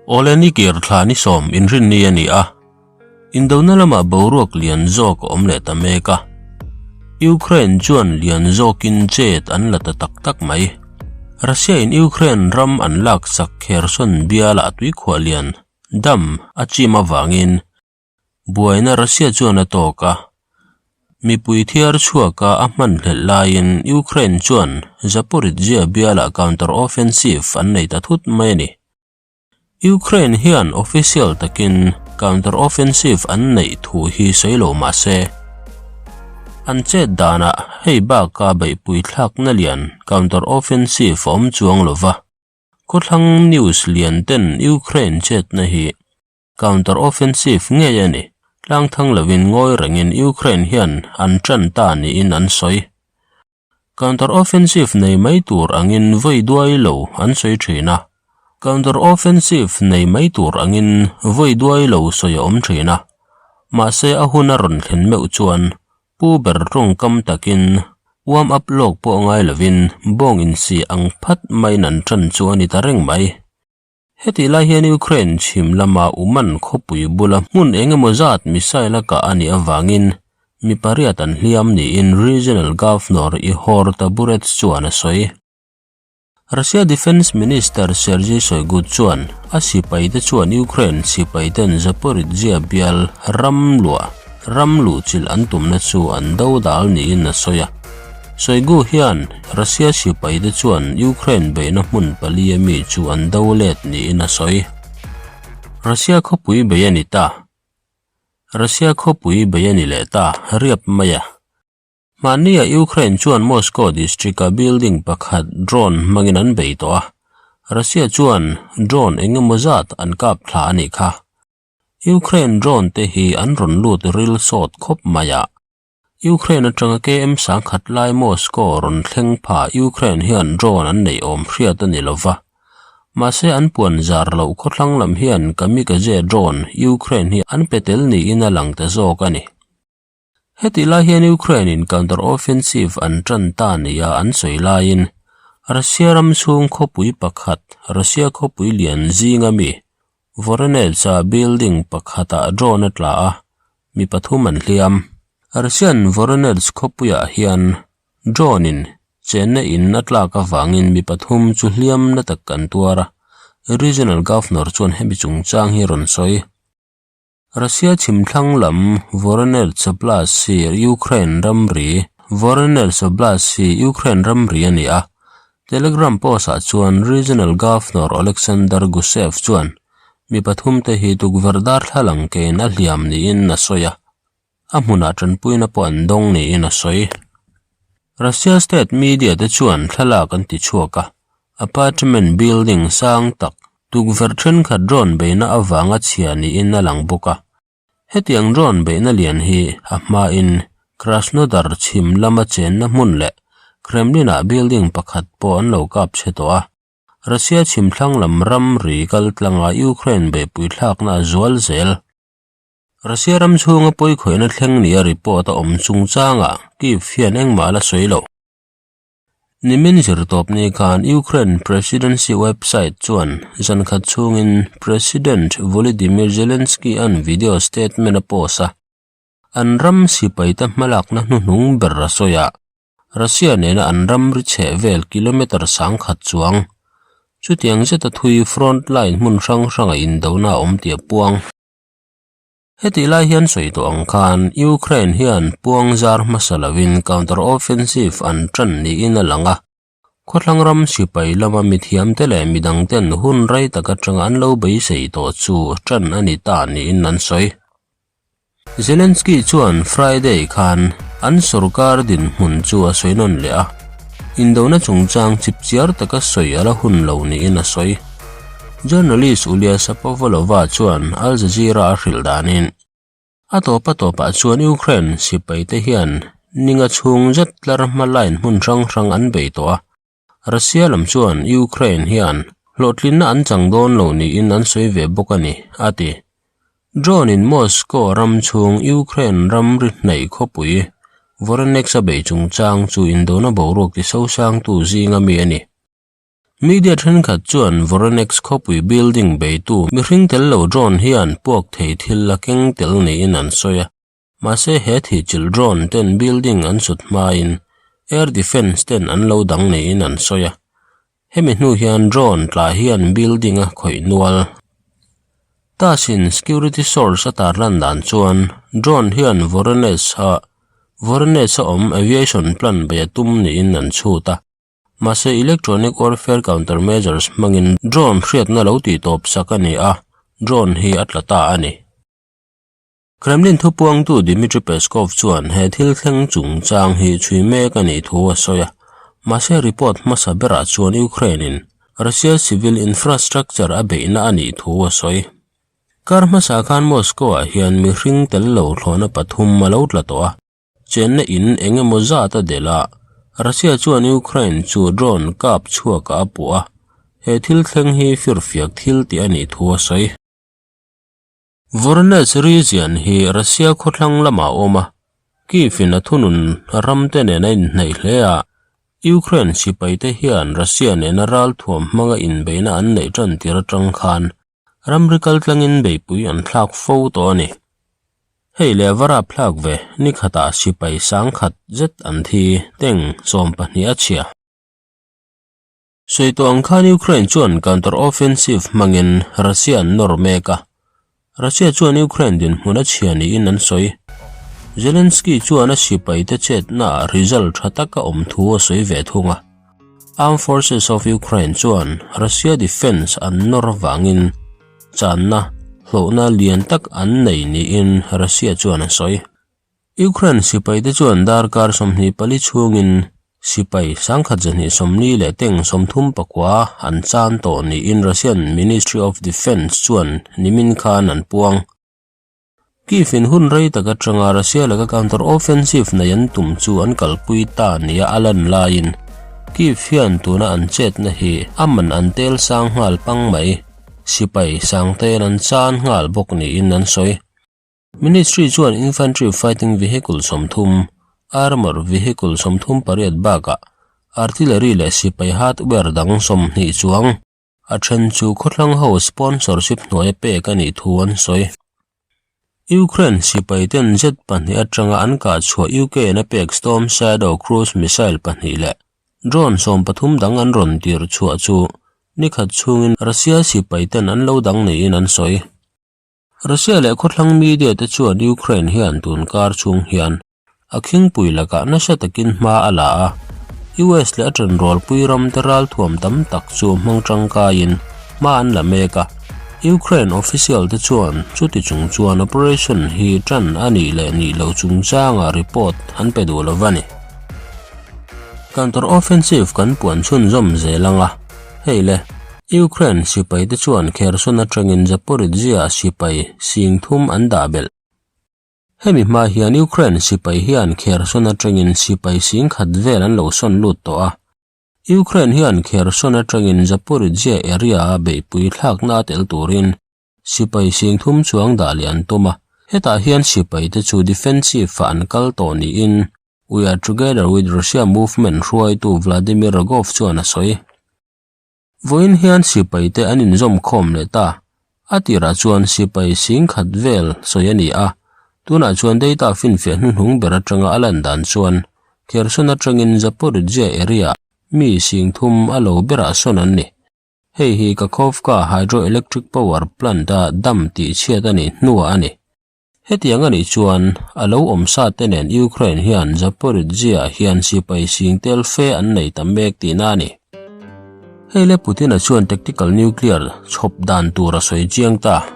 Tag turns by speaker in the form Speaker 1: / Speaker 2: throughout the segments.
Speaker 1: Awle ni kir thla ni sawm inrinni a ni a, indona lamah boruak lian zawk a awm leh ta mek a. Ukraine chuan lian zawkin chet an la ta tak tak mai. Russia in Ukraine ram an laksak Kherson bialah tuikhuah lian dam a chim avangin Buaina Russia chuan a tawk a, mipui thiar chhuaka a hmanhlelh laiin Ukraine chuan Zaporizhzhia bialah counter-offensive an nei ta thut mai a ni. Ukraine hian official takin counter-offensive an neih thu hi sawi lo mah se, an chet danah hei baka beihpui thlakna lian counter-offensive a awm chuang lo va, khawthlang news lian ten Ukraine chetna hi Counter offensive ngei a ni. Tlangthang lovin ngawi rengin Ukraine hian an ṭan ta niin an sawi. Counter offensive nei mai tur angin vawi duai lo an sawi ṭhin a. Counter offensive nei mai tur angin vawi duai lo sawi a awm ṭhin a. Mahse a hun a rawn thlen meuh chuan pu ber tawngkam takin warm up lawk pawh ngai lovin bawng insi ang phat maiin an ṭan chu a ni ta reng mai. Hetih lai hian Ukraine chhim lama Uman khawpui bula hmun eng emaw zat missile a kah a nih avangin mi pariat an hliam niin Regional Governor Ihor Taburets chuan a sawi. Russia Defence Minister Sergei Shoigu chuan a sipaite chuan Ukraine sipaiten Zaporizhzhia bial ram luah ram luhchilh an tumna chu an do dal niin a sawi a. Shoigu hian Russia sipaite chuan Ukraine beihna hmun palia mi chu an do let niin a sawi. Russia khawpui bei a ni ta. Russia khawpui bei a ni leh ta riap mai a. Mahnia Ukraine chuan Moscow district-a building pakhat drone hmangin an bei tawh a. Russia chuan drone eng emaw zat an kap thla a nih kha. Ukraine drone te hi an rawn lut ril sawt khawp mai a. Ukraine atanga KM sangkhat lai Moscow rawn thleng pha Ukraine hian drone an neih awm hriat a ni lo va. Mahse an puan zar loh khawthlang lam hian kamikaze drone Ukraine hi an pe tel niin a lang ta zawk a ni. Hetih lai hian Ukraine in counter offensive an tan ta nia an sawi laiin Russia ram chhung khawpui pakhat Russia khawpui lian zinga mi Voronezh-a building pakhatah drone a tla a, mi pathum an hliam. Russian Voronezh khawpuiah hian drone-in chenna in a tlak avangin mi pathum chu hliam na tak an tuar a, Regional Governor chuan hemi chungchang hi rawn sawi. Russia chhimthlang lam Voronezh Oblast hi Ukraine ramri Voronezh Oblast hi Ukraine ramri a ni a, Telegram post-ah chuan Regional Governor Oleksandr Gusev chuan mi pathumte hi tukverh darthlalang kein a hliam niin a sawi a, a hmunah tanpuina pawh an dawng niin a sawi. Russia state media te chuan thlalak an ti chhuak a, apartment building sang tak Tukverh thenkhat drone beihna avanga chhia niin a lang bawk a. Hetiang drone beihna lian hi a hmain Krasnodar chhim lama chenna hmun leh Kremlin-ah building pakhat pawh an lo kap chhe tawh a. Russia chhim thlang lam ramri kal tlanga Ukraine beihpui thlakna a zual zel. Russia ram chhunga pawikhawihna thleng nia report a awm chungchangah Kyiv hian engmah la sawi lo. Nimin zirtawp ni khan Ukraine Presidency website chuan zan khat chhungin President Volodymyr Zelensky-a'n video statement a post a, an ram sipaite hmalakna hnuhnung ber a sawi a, Russia nena an ramri chheh vel kilometre sangkhat chuang chutiang zeta thui front line hmun hrang hranga indona a awm tih a puang. Hetih lai hian sawi tawh ang khan Ukraine hian puang zar hmasa lovin counter offensive an tan niin a lang a, khawthlang ram sipai lama mithiamte leh midangten hun rei tak atanga an lo beisei tawh chu tan a ni ta niin an sawi. Zelensky chuan Friday khan an sorkar dinhmun chu a sawi nawn leh a, indona chungchang chipchiar taka sawi a la hun lo niin a sawi. Journalist Ulia Shapovalova chuan Al Jazeera a hrilh danin, A tawp a tawpah chuan Ukraine sipaite hian ninga chhung zet tlar hma line hmun hrang hrang an bei tawh a, Russia lam chuan Ukraine hian hlawhtlinna an chang dawn lo niin an sawi ve bawk a ni, a ti. Drone-in Moscow ram chhung Ukraine ramri hnaih khawpui Voronezh a bei chungchang chu indona boruak tisosangtu zinga mi a ni. Media thenkhat chuan Voronezh khawpui building beitu mihring tel lo drone hian puak thei thil a keng tel niin an sawi a. Mahse he thihchilh drone ten building an sut hmain air defence ten an lo dang niin an sawi a. Hemi hnu hian drone tla hian building a khawih nual. TASS in security source a tarlan dan chuan drone hian Voronezh-a Voronezh-a awm aviation plant bei a tum niin an chhut a. Mahse electronic warfare countermeasures hmangin drone hriatna lo tihtawp sak a ni a, drone hi a tla ta a ni. Kremlin thupuangtu Dmitry Peskov chuan he thil thleng chungchang hi chhui mek a nih thu a sawi a, mahse report hmasa berah chuan Ukraine-in Russia civil infrastructure a beihna a nih thu a sawi. Kar hmasa khan Moscow-ah hian mihring tel lo thlawhna pathum a lo tla tawh a, chenna in eng emaw zat a delh a, Russia chuan Ukraine chu drone kap chhuakah a puh a, he thil thleng hi firfiak thil tih a nih thu a sawi. Voronezh region hi Russia khawthlang lamah a awm a, Kyiv-in a thunun ramte nen a inhnaih hle a, Ukraine sipaite hian Russia nena ralthuam hmanga inbeihna an neih tan tir atang khan ramri kaltlangin beihpui an thlak fo tawh a ni. Hei leh va rapthlak ve, ni khatah sipai sangkhat zet an thi, teng 12 a chhia. Sawi tawh ang khan Ukraine chuan counter-offensive hmangin Russia an nawr mek a, Russia chuan Ukraine dinhmun a chhia niin an sawi. Zelensky chuan a sipaite chetnaah result tha tak a awm thu a sawi ve thung a. Armed Forces of Ukraine chuan Russia defence an nawr avangin channa hlawhna lian tak an nei niin Russia chuan a sawi. Ukraine sipaite chuan darkar 24 chhungin sipai 1240 leh teng 39 an chan tawh niin Russian Ministry of Defence chuan nimin khan an puang. Kyiv-in hun rei tak atanga Russia laka counter-offensive nei an tum chu an kalpui ta nia a lan laiin Kyiv hian tuna an chetna hi a man an tel sang nghal pang mai, sipai sangtein an chan nghal bawk niin an sawi. Ministry chuan Infantry Fighting Vehicle 30, Armour Vehicle 38 bakah Artillery leh sipai hardware dang 20 chuang a then chu khawthlang ho sponsorship hnuaia pek a nih thu an sawi. Ukraine sipai ten jet pahnih atanga an kah chhuah UK-in a pek Storm Shadow cruise missile pahnih leh drone 13 dang an rawn tir chhuah chu nikhat chhungin Russia sipai ten an lo dang niin an sawi. Russia leh khawthlang media te chuan Ukraine hian tun kar chhung hian a khingpui lakah nasa takin hma a la a, US leh a ṭanrualpui ram te ralthuam tam tak chu hmang tangkaiin hma an la mek a. Ukraine official te chuan chuti chung chuan operation hi ṭan a nih leh nih loh chungchangah report an pe duh lo va ni. Counter-offensive kan puan chhunzawm zel ang a, hei le. Ukraine sipaite chuan Kherson atangin Zaporizhzhia sipai sing thum an dah belh. Hemi hma hian Ukraine sipai hian Kherson atangin sipai sing khat vel an lo sawn lut tawh a. Ukraine hian Kherson atangin Zaporizhzhia area-a beihpui thlakna a tel turin sipai sing thum chuang dah leh an tum a. Hetah hian sipaite chu defensive-ah an kal tawh niin We Are Together With Russia movement hruaitu Vladimir Rogov chuan a sawi. Vawiin hian sipaite an inzawm khawm leh ta. A tirah chuan sipai sing khat vel sawi a ni a, tunah chuan data finfiah hnuhnung ber atanga a lan dan chuan Kherson atangin Zaporizhzhia area mi sing thum a lo berah sawn an ni. Hei hi Kakhovka hydroelectric power plant-a dam tihchhiat a nih hnuah a ni. Hetiang a nih chuan, a lo awm sa te nen Ukraine hian Zaporizhzhia hian sipai sing tel fe an nei ta mek tihna a ni. Hei le Putin-a chuan tactical nuclear chhawp dan tur a sawi chiang ta.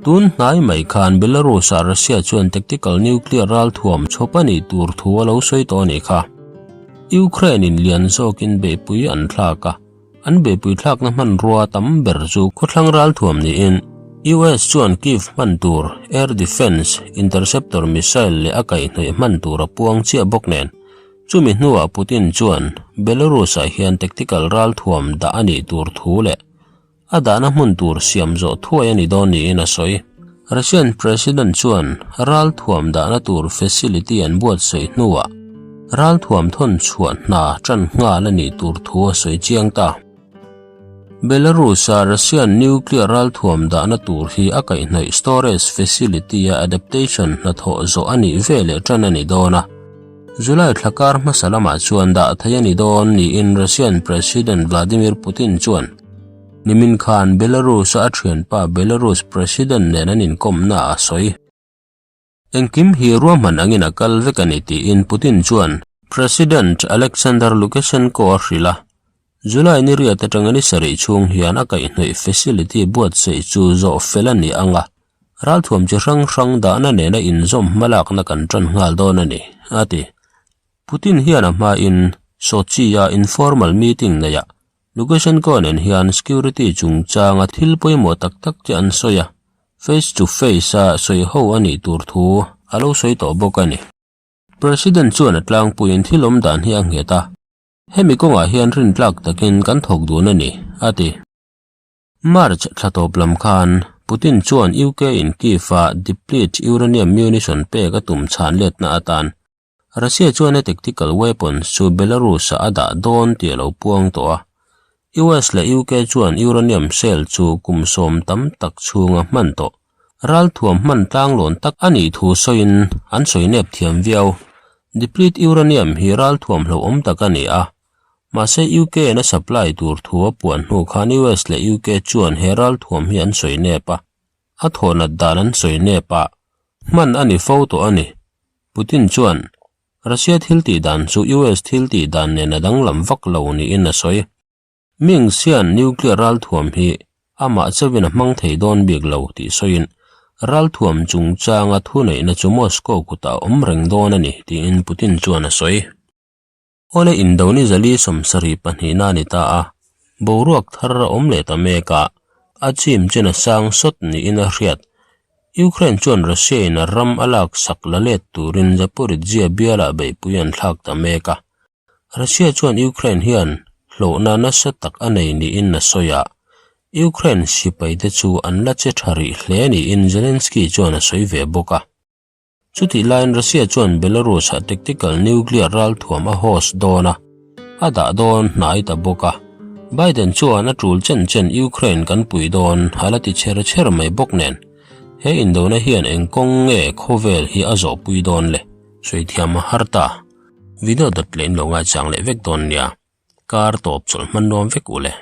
Speaker 1: Tun hnai mai khan Belarus-ah Russia chuan tactical nuclear ralthuam chhawp a nih tur thu a lo sawi tawh a nih kha. Ukraine-in lian zawkin beihpui an thlak a. An beihpui thlakna hmanrua tam ber chu khawthlang ralthuam niin US chuan Kyiv hman tur air defence interceptor missile leh a kaihhnawih hman tur a puang chiah bawk nen. Chumi hnuah Putin chuan Belarus-ah hian tactical ralthuam dah a nih tur thu leh a dahna hmun tur siam zawh thuai a ni dawn niin a sawi. Russian President chuan ralthuam dahna tur facility an buatsaih hnuah. Ralthuam thawn chhuah hna tan nghal a nih tur thu a sawi chiang ta. Belarus-a Russian nuclear ralthuam dahna tur hi a kaihhnawih storage facility-a adaptation hnathawh zawh a nih veleh tan a ni dawn a. July thla kar hmasa lamah chuan dah theih a ni dawn niin Russian President Vladimir Putin chuan nimin khan Belarus-a a thianpa Belarus President nen an inkawmna a sawi. Engkim hi ruahman angin a kal vek a ni tiin Putin chuan President Alexander Lukashenko a hrilh a. July ni riat atanga ni sarih chhung hian a kaihhnawih facility buatsaih chu zawh fel a ni ang a, ralthuam chi hrang hrang dahna nena inzawm hmalakna kan tan nghal dawn a ni, a ti. Putin hian a hmain Sochi-a informal meeting neihah Lukashenko nen hian security chungchanga thil pawimawh tak tak te an sawi a, face to face a sawi ho a nih tur thu a lo sawi tawh bawk a ni. President chuan a tlangpuiin thil awm dan hi a nghet a, hemi kawngah hian rintlak takin kan thawk dun a ni, a ti. March thla tawp lam khan Putin chuan UK in Kyiv-a deplete uranium munition pek a tum chhan letna atan Russia chuan a tactical weapons chu Belarus-ah a dah dawn tih a lo puang tawh a. US leh UK chuan uranium shell chu kum sawm tam tak chhunga hman tawh ralthuam hman tlanglawn tak a nih thu sawiin an sawi nep thiam viau. Deplete uranium hi ralthuam hlauhawm tak a ni a. Mahse UK-in a supply tur thu a puan hnu khan US leh UK chuan he ralthuam hi an sawi nep a. A thawhnat dan an sawi nep a, hman a ni fo tawh a ni. Putin chuan Russia thil tih dan chu US thil tih dan nen a danglam vak lo niin a sawi. Minsk hian nuclear ralthuam hi amah chauhin a hmang thei dawn bik lo tih sawiin ralthuam chungchanga thuneihna chu Moscow kutah a awm reng dawn a ni tiin Putin chuan a sawi. Awle indo ni zali 72 na a ni ta a, boruak thar a awm leh ta mek a, a chim chen a sang sawt niin a hriat. Ukraine chuan Russia in a ram a lak sak la let turin Zaporizhzhia bialah beihpui an thlak ta mek a. Russia chuan Ukraine hian hlawhna nasa tak a nei niin a sawi a, Ukraine sipaite chu an la che tha rih hle niin Zelensky chuan a sawi ve bawk a. Chutih laiin Russia chuan Belarus-ah tactical nuclear ralthuam a host dawn a, a dah dawn hnai ta bawk a. Biden chuan a tul chen chen Ukraine kan pui dawn a la ti chher chher mai bawk nen, he indona hian eng kawng nge khawvel hi a zawhpui dawn le? Sawi thiam a har ta. Video dawt leh in lo ngaichang leh vek dawn nia. Kar tawp chawlh hman nuam vek u le.